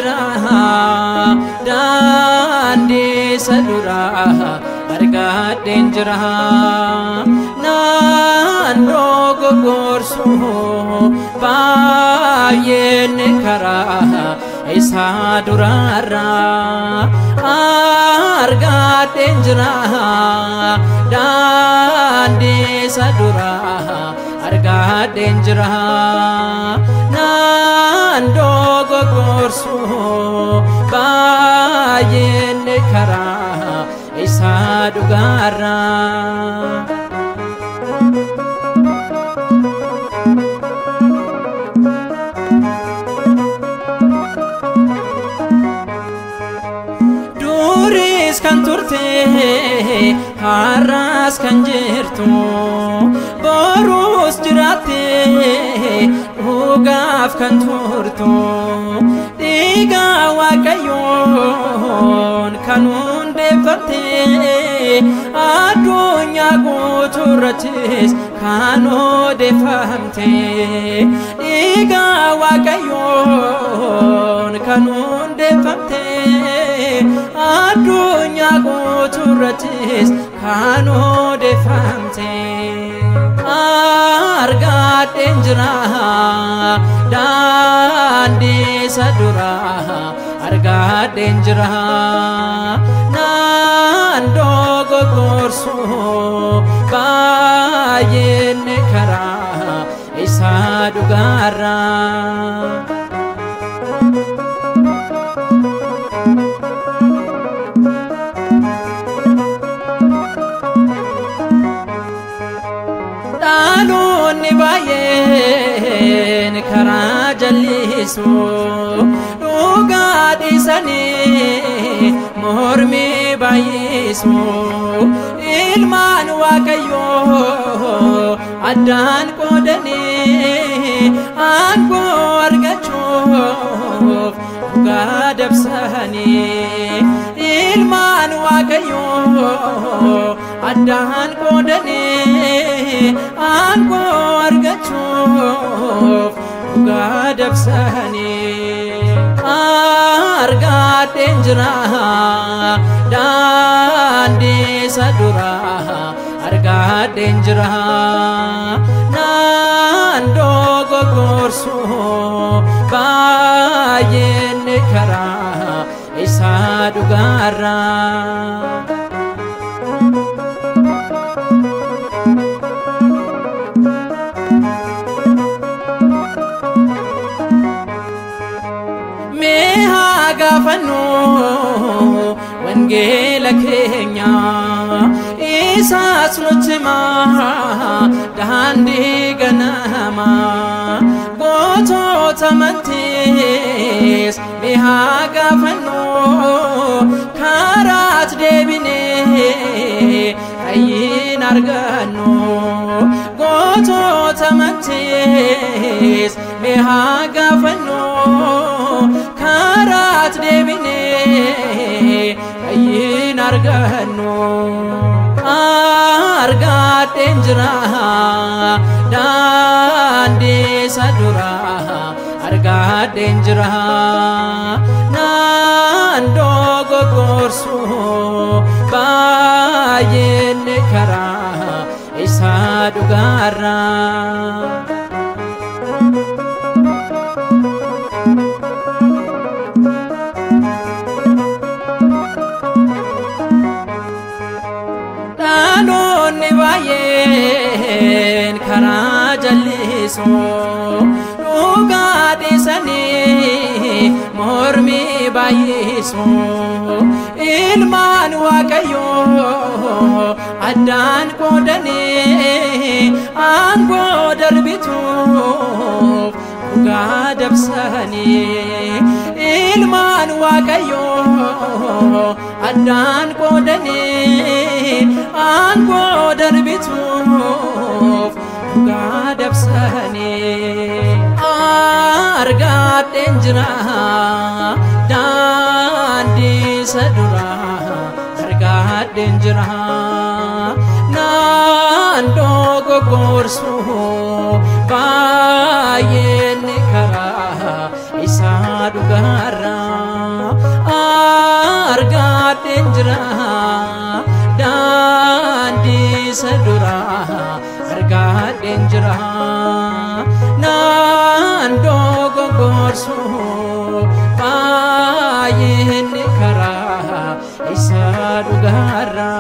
jira daandii isa duraa argadheen jira naannoo gogorsu baay'een karaa isa duraarraa argadheen jira daandii isa duraa argadheen jira naannoo gogorsu baay'een karaa isa dhugaarraa. Duris kan turte har'as kan jirtu borus jiraatte dhugaaf kan turtu dhiiga Waaqayyoon kan hundeeffamte addunyaa guutuurrattis kan odeeffamte dhiiga Waaqayyoon kan hundeeffamte addunyaa guutuurrattis kan odeeffamte. Argadheen jira daandii isa duraa argadheen jira naannoo gogorsu baay'een karaa isa dhugaarraa. Dhaloonni baay'een karaa jallisu dhugaa dhiisanii mormii baay'isu ilmaan Waaqayyoo addaan qoodanii aangoo argachuuf dhugaa dabsanii ilmaan Waaqayyoo addaan qoodanii aangoo argachuuf dhugaa dabsanii. Argadheen jira daandii isa duraa argadheen jira naannoo gogorsu baay'een karaa isa dhugaarraa. Mee haa gaafannu wangeela keenya isaas nutti himaa daandii ganamaa gootota amantiis mee haa gaafannu karaat deebinee fayyin argannu gootota amantiis mee haa gaafannu karaat deebinee fayyin argannu. Argadheen jira daandii isa duraa argadheen jira naannoo gogorsu baay'een karaa isa dhugaarraa. Dhaloonni baay'een karaa jallisu dhugaa dhiisanii mormii baay'isu ilmaan Waaqayyoo addaan qoodanii aangoo darbituuf dhugaa dabsanii ilmaan Waaqayyoo addaan qoodanii aangoo darbituuf dhugaa dabsanii. Argadheen jira daandii isa duraa argadheen jira naannoo gogorsu baay'een karaa isa dhugaarraa. Daandii isa duraa argaadheen jira. Naannoo gogorsu baay'inni karaa isa dhugaarra.